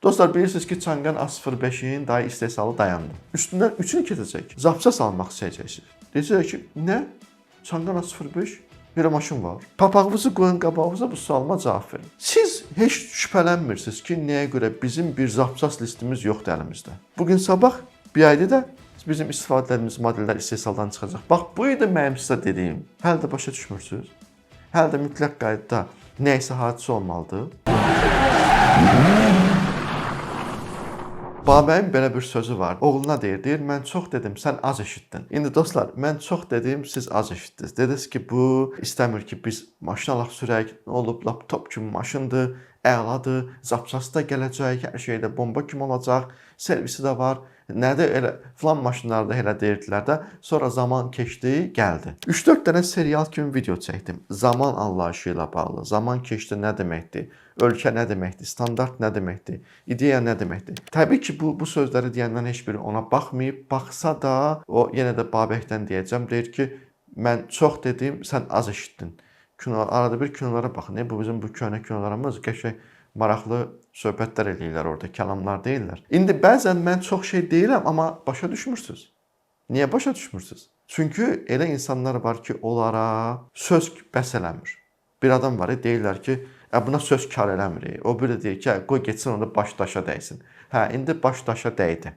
Dostlar, bilirsiniz ki, Changan A05-in daha istehsalı dayandı. Üstündən 3 il keçəcək. Zapças almaq istəyəcəksiniz. Deyəcəklər ki, nə? Changan A05 belə maşın var. Papağınızı qoyun qabağınıza, bu sualıma cavab verin. Siz heç şübhələnmirsiniz ki, nəyə görə bizim bir zapças listimiz yoxdur əlimizdə? Bu gün sabah BYD də bizim istifadə etdiyimiz modellər istehsaldan çıxacaq. Bax, bu idi mənim sizə dediyim. Hələ də başa düşmürsünüz? Hələ də mütləq qaydada nə isə hadisə olmalıdır. Babəyin belə bir sözü var. Oğluna deyir, deyir, mən çox dedim, sən az eşitdin. İndi dostlar, mən çox dedim, siz az eşitdiniz. Dediniz ki, bu istəmir ki, biz maşın alaq sürək, nə olub, laptop kimi maşındır, əladır, zapçası da gələcək, hər şey də bomba kimi olacaq, servisi də var. Nədir elə filan maşınlarda elə deyirdilər də. Sonra zaman keçdi, gəldi. 3-4 dənə serial kimi video çəkdim. Zaman anlayışı ilə bağlı. Zaman keçdi nə deməkdir? Ölkə nə deməkdir? Standart nə deməkdir? İdeya nə deməkdir? Təbii ki, bu sözləri deyəndən heç biri ona baxmayıb. Baxsa da o yenə də Babəkdən deyəcəm. Deyir ki, mən çox dedim, sən az eşitdin. Kino, arada bir kinolara baxın. Bu bizim bu köhnə kinolarımız qəşəng maraqlı söhbətlər eləyirlər orada, kəlamlar deyirlər. İndi bəzən mən çox şey deyirəm, amma başa düşmürsüz. Niyə başa düşmürsüz? Çünki elə insanlar var ki, onlara söz bəs eləmir. Bir adam var, deyirlər ki, buna söz kar eləmir. O biri deyir ki, qoy getsin onda baş daşa dəysin. Hə, indi baş daşa dəydi.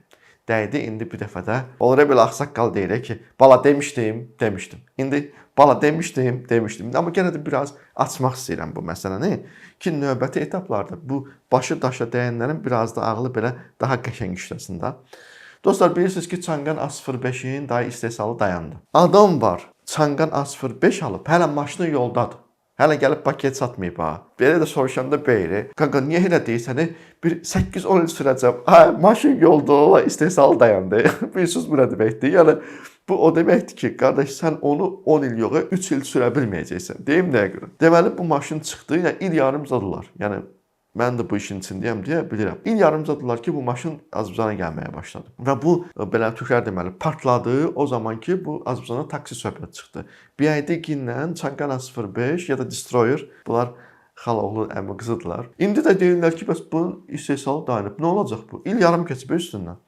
Dəydi, indi bir dəfə də onlara belə ağsaqqal deyirik ki, bala demişdim, demişdim. İndi bala demişdim, demişdim. Amma yenə də biraz açmaq istəyirəm bu məsələni ki, növbəti etaplarda bu başı daşa dəyənlərin biraz da ağlı belə daha qəşəng işləsin də. Dostlar, bilirsiniz ki, Changan A05-in daha istehsalı dayandı. Adam var, Changan A05 alıb, hələ maşını yoldadır. Hələ gəlib paket satmayıb ha. Belə də soruşanda beyri. Qanqa, niyə elə deyirsən? Bir 8-10 il sürəcəm. Ha, maşın yolda ola, istehsalı dayandı. Bilirsiniz bu nə deməkdir? Yəni bu o deməkdir ki, qardaş, sən onu 10 il yox, 3 il sürə bilməyəcəksən. Deyim nəyə görə? Deməli bu maşın çıxdı, yəni il yarımcadılar. Yəni mən də bu işin içindəyəm deyə bilirəm. İl yarımcadılar ki, bu maşın Azərbaycana gəlməyə başladı. Və bu belə türklər deməli partladı o zaman ki, bu Azərbaycana taksi söhbəti çıxdı. BYD ilə Changan A05 ya da Destroyer, bunlar xalaoğlu əmi qızıdırlar. İndi də deyirlər ki, bəs bunun istehsalı dayanıb. Nə olacaq bu? İl yarım keçib üstündən.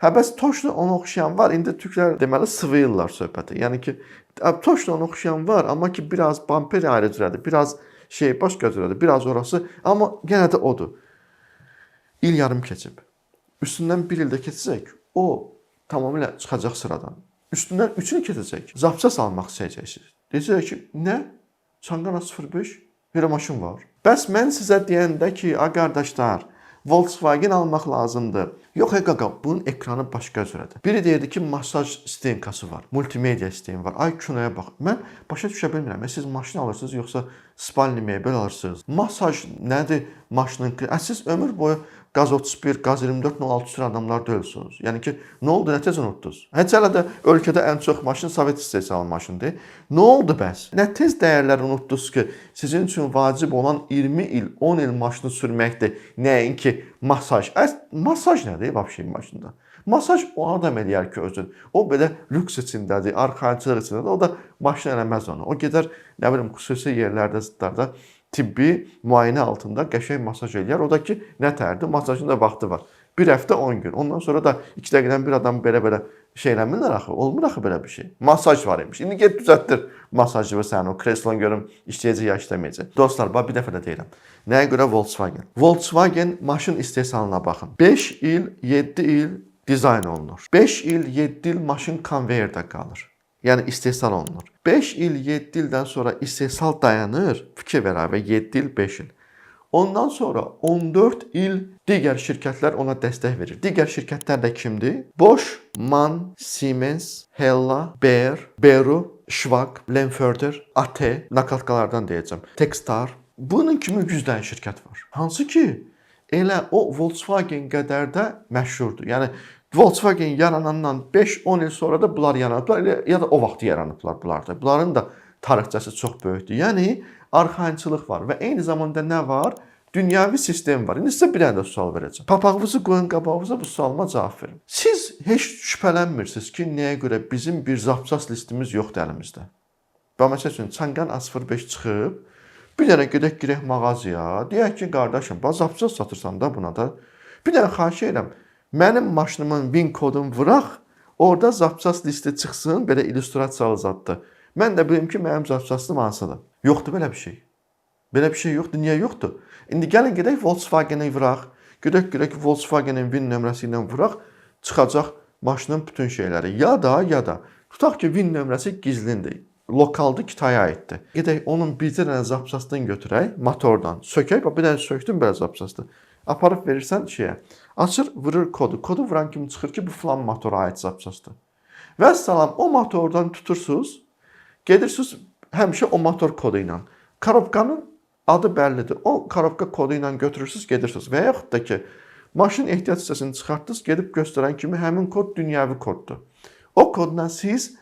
Hə, bəs toşlu ona oxşayan var. İndi türklər deməli sıvıyırlar söhbəti. Yəni ki, toşlu ona oxşayan var, amma ki biraz bamper ayrı cürədir, biraz şey başqa cürədir, biraz orası, amma yenə də odur. İl yarım keçib. Üstündən bir il də keçəcək, o tamamilə çıxacaq sıradan. Üstündən 3 il keçəcək. Zapças almaq istəyəcəksiniz. Deyəcəklər ki, nə? Changan A05 belə maşın var. Bəs mən sizə deyəndə ki, a qardaşlar, Volkswagen almaq lazımdır. Yox, ey qaqa, bunun ekranı başqa cürədir. Biri deyirdi ki, masaj stenkası var, multimedia sistemi var. Ay kinoya bax. Mən başa düşə bilmirəm. Siz maşın alırsınız yoxsa spalni mebel alırsınız? Masaj nədir maşının? Siz ömür boyu qaz 31, qaz 24, 06 sürən adamlar deyilsiniz. Yəni ki, nə oldu, nə tez unutdunuz? Heç hələ də ölkədə ən çox maşın Sovet istehsalı maşındır. Nə oldu bəs? Nə tez dəyərlər unutdunuz ki, sizin üçün vacib olan 20 il, 10 il maşını sürməkdir, nəinki masaj. Masaj nədir vəbşi maşında? Masaj o adam eləyər ki özün. O belə lüks içindədir, arxayınçılıq içindədir. O da maşın eləməz onu. O gedər, nə bilim, xüsusi yerlərdə, zıtlarda tibbi müayinə altında qəşəng masaj eləyər. O da ki, nə tərdir? Masajın da vaxtı var. Bir həftə 10 gün. Ondan sonra da 2 dəqiqədən bir adam belə-belə şey eləmirlər axı. Olmur axı belə bir şey. Masaj var imiş. İndi get düzəltdir masajı və sənin o kreslon görüm işləyəcək ya işləməyəcək. Dostlar, bax bir dəfə də deyirəm. Nəyə görə Volkswagen? Volkswagen maşın istehsalına baxın. 5 il, 7 il dizayn olunur. 5 il, 7 il maşın konveyerdə qalır. Yəni istehsal olunur. 5 il, 7 ildən sonra istehsal dayanır. Fikir ver abi, 7 il, 5 il. Ondan sonra 14 il digər şirkətlər ona dəstək verir. Digər şirkətlər də kimdir? Bosch, MAN, Siemens, Hella, Bayer, Beru, Schwag, Lemförder, AT, naklatkalardan deyəcəm. Textar. Bunun kimi 100 dənə şirkət var. Hansı ki, elə o Volkswagen qədər də məşhurdur. Yəni Volkswagen yaranandan 5-10 il sonra da bunlar yaranıblar, elə ya da o vaxt yaranıblar bunlar da. Bunların da tarixçəsi çox böyükdür. Yəni arxayınçılıq var və eyni zamanda nə var? Dünyavi sistem var. İndi sizə bir dənə də sual verəcəm. Papağınızı qoyun qabağınıza, bu sualıma cavab verin. Siz heç şübhələnmirsiniz ki, nəyə görə bizim bir zapças listimiz yoxdur əlimizdə? Bax, məsəl üçün Changan A05 çıxıb, bir dənə gedək girək mağazaya, deyək ki, qardaşım, bax zapças satırsan da buna da. Bir dənə xahiş edirəm. Mənim maşınımın VIN kodunu vuraq, orada zapçast listi çıxsın, belə illüstrasiyalı zaddır. Mən də bilim ki, mənim zapçastım hansıdır. Yoxdur belə bir şey. Belə bir şey yoxdur. Niyə yoxdur? İndi gəlin gedək Volkswagen-i vuraq. Gedək görək Volkswagen-in VIN nömrəsi ilə vuraq, çıxacaq maşının bütün şeyləri. Ya da tutaq ki, VIN nömrəsi gizlindir. Lokaldır, Kitaya aiddir. Gedək onun bir dənə zapçastını götürək motordan. Sökək, bax bir dənə sökdüm belə zapçastı. Aparıb verirsən şeyə. Açır, vurur kodu. Kodu vuran kimi çıxır ki, bu filan motora aid zapçastdır. Və salam, o motordan tutursunuz, gedirsiniz həmişə o motor kodu ilə. Korobkanın adı bəllidir. O korobka kodu ilə götürürsüz, gedirsiniz. Və yaxud da ki, maşın ehtiyac hissəsini çıxartdınız, gedib göstərən kimi həmin kod dünyəvi koddur. O kodla siz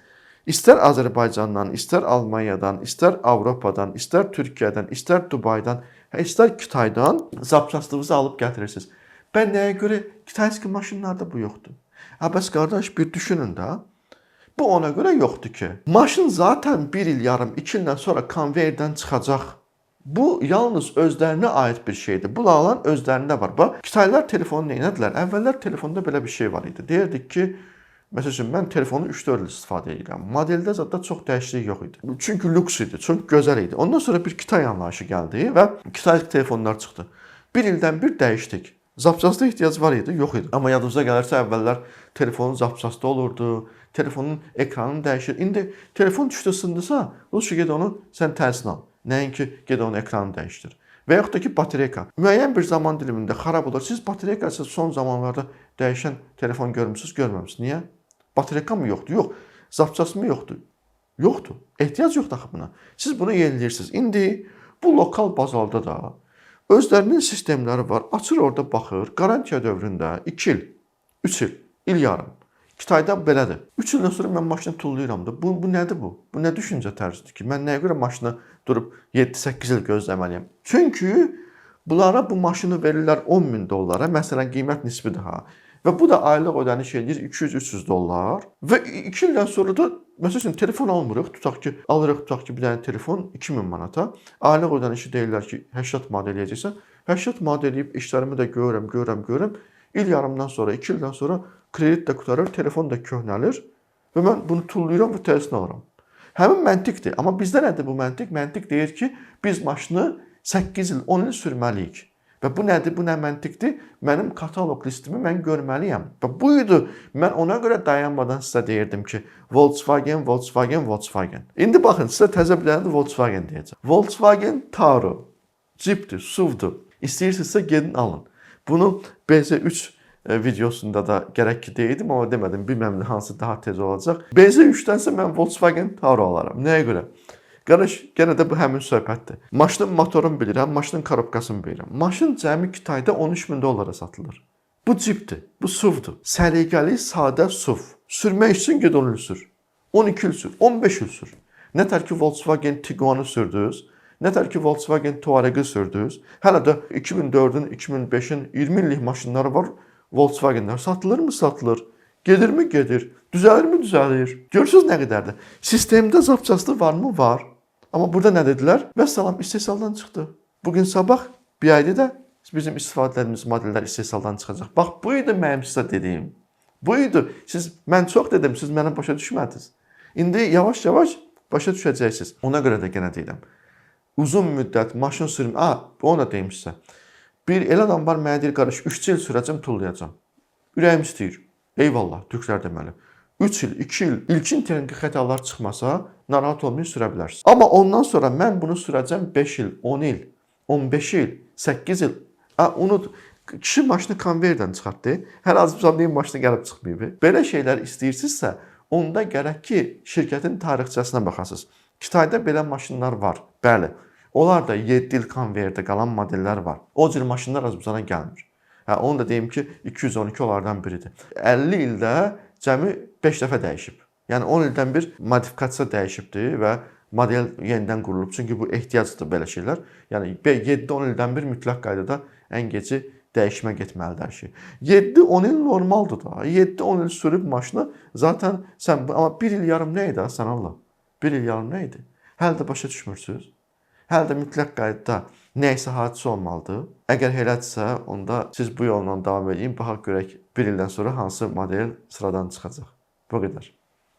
istər Azərbaycandan, istər Almaniyadan, istər Avropadan, istər Türkiyədən, istər Dubaydan, istər Kitaydan zapçastınızı alıb gətirirsiniz. Bən nəyə görə Kitayski maşınlarda bu yoxdur? Ha bəs qardaş, bir düşünün də. Bu ona görə yoxdur ki, maşın zaten 1 il yarım, 2 ildən sonra konveyerdən çıxacaq. Bu yalnız özlərinə aid bir şeydir. Bu alan özlərində var. Bax, Kitaylılar telefonu nə etdilər? Əvvəllər telefonda belə bir şey var idi. Deyirdik ki, məsəl üçün mən telefonu 3-4 il istifadə edirəm. Modeldə zətdə çox dəyişiklik yox idi. Çünki lüks idi, çox gözəl idi. Ondan sonra bir Kitay anlayışı gəldi və Kitay telefonlar çıxdı. Bir ildən bir dəyişdik. Zapçasta ehtiyac var idi, yox idi. Amma yadınıza gəlirsə əvvəllər telefonun zapçastı olurdu, telefonun ekranını dəyişir. İndi telefon düşdü sındısa, lütfə get onu sən tərsinə al. Nəinki get onun ekranını dəyişdir. Və yaxud da ki, batareyka. Müəyyən bir zaman dilimində xarab olur. Siz batareykası son zamanlarda dəyişən telefon görmüsünüz, görməmisiniz. Niyə? Batareyka mı yoxdur? Yox. Zapçası mı yoxdur? Yoxdur. Ehtiyac yoxdur axı buna. Siz bunu yeniləyirsiniz. İndi bu lokal bazarda da özlərinin sistemləri var. Açır orada baxır. Qarantiya dövründə 2 il, 3 il, il yarım. Kitayda belədir. 3 ildən sonra mən maşını tullayıram da. Bu nədir bu? Bu nə düşüncə tərzidir ki? Mən nəyə görə maşını durub 7-8 il gözləməliyəm? Çünki bunlara bu maşını verirlər 10 min dollara. Məsələn, qiymət nisbidir ha. Və bu da aylıq ödəniş eləyir 200-300 dollar. Və 2 ildən sonra da məsəl üçün telefon almırıq. Tutaq ki, alırıq tutaq ki, bir dənə telefon 2000 manata. Aylıq ödənişi deyirlər ki, 80 manat eləyəcəksən. 80 manat eləyib işlərimi də görürəm. İl yarımdan sonra, 2 ildən sonra kredit də qurtarır, telefon da köhnəlir və mən bunu tullayıram və təsirini alıram. Həmin məntiqdir. Amma bizdə nədir bu məntiq? Məntiq deyir ki, biz maşını 8 il, 10 il sürməliyik. Və bu nədir? Bu nə məntiqdir? Mənim kataloq listimi mən görməliyəm. Və bu idi. Mən ona görə dayanmadan sizə deyirdim ki, Volkswagen, Volkswagen, Volkswagen. İndi baxın, sizə təzə bir dənə də Volkswagen deyəcəm. Volkswagen Taro. Jeepdir, SUV-dur. İstəyirsinizsə gedin alın. Bunu BZ3 videosunda da gərək ki deyirdim, amma demədim, bilməm hansı daha tez olacaq. BZ3-dənsə mən Volkswagen Taro alaram. Nəyə görə? Qardaş, genə də bu həmin söhbətdir. Maşının motorunu bilirəm, maşının korobkasını bilirəm. Maşın cəmi Kitayda 13 min dollara satılır. Bu Jeepdir, bu SUV-dur. Səliqəli, sadə SUV. Sürmək üçün get 10 il sür. 12 il sür, 15 il sür. Nə tər ki Volkswagen Tiguan'ı sürdünüz, nə tər ki Volkswagen Touareg'i sürdünüz. Hələ də 2004-ün, 2005-in 20 illik maşınları var. Volkswagenlər satılır mı? Satılır. Gedir mi? Gedir. Düzəlir mi? Düzəlir. Görürsünüz nə qədərdir. Sistemdə zapçastı var mı? Var. Amma burada nə dedilər? Vəssalam, istehsaldan çıxdı. Bugün sabah bir ayda da bizim istifadə etdiyimiz modellər istehsaldan çıxacaq. Bax, bu idi mənim sizə dediyim. Bu idi. Siz, mən çox dedim, siz məni başa düşmədiniz. İndi yavaş-yavaş başa düşəcəksiniz. Ona görə də genə deyirəm. Uzun müddət maşın sürüm, onu da deyim sizə. Bir elə adam var, mənə deyir, qardaş, 3 il sürəcəm, tullayacam. Ürəyim istəyir. Eyvallah, türklər deməli. 3 il, 2 il ilkin texniki xətalar çıxmasa, narahat olmayın, sürə bilərsiniz. Amma ondan sonra mən bunu sürəcəm 5 il, 10 il, 15 il, 8 il. Unut. Kişi maşını konveyerdən çıxartdı. Hələ az bir maşını gəlib çıxmayıb. Belə şeylər istəyirsinizsə, onda gərək ki, şirkətin tarixçəsinə baxasınız. Kitayda belə maşınlar var. Bəli. Onlar da 7 il konveyerdə qalan modellər var. O cür maşınlar Azərbaycana gəlmir. Hə, onu da deyim ki, 212 onlardan biridir. 50 ildə cəmi 5 dəfə dəyişib. Yəni 10 ildən bir modifikasiya dəyişibdir və model yenidən qurulub. Çünki bu ehtiyacdır belə şeylər. Yəni 7-10 ildən bir mütləq qaydada ən geci dəyişmə getməlidir hər şey. 7-10 il normaldır da. 7-10 il sürüb maşını zaten sən, amma 1 il yarım nə idi sən Allah? 1 il yarım nə idi? Hələ də başa düşmürsüz? Hələ də mütləq qaydada nə isə hadisə olmalıdır. Əgər elədirsə, onda siz bu yolla davam edin. Baxaq görək bir ildən sonra hansı model sıradan çıxacaq. Bu qədər.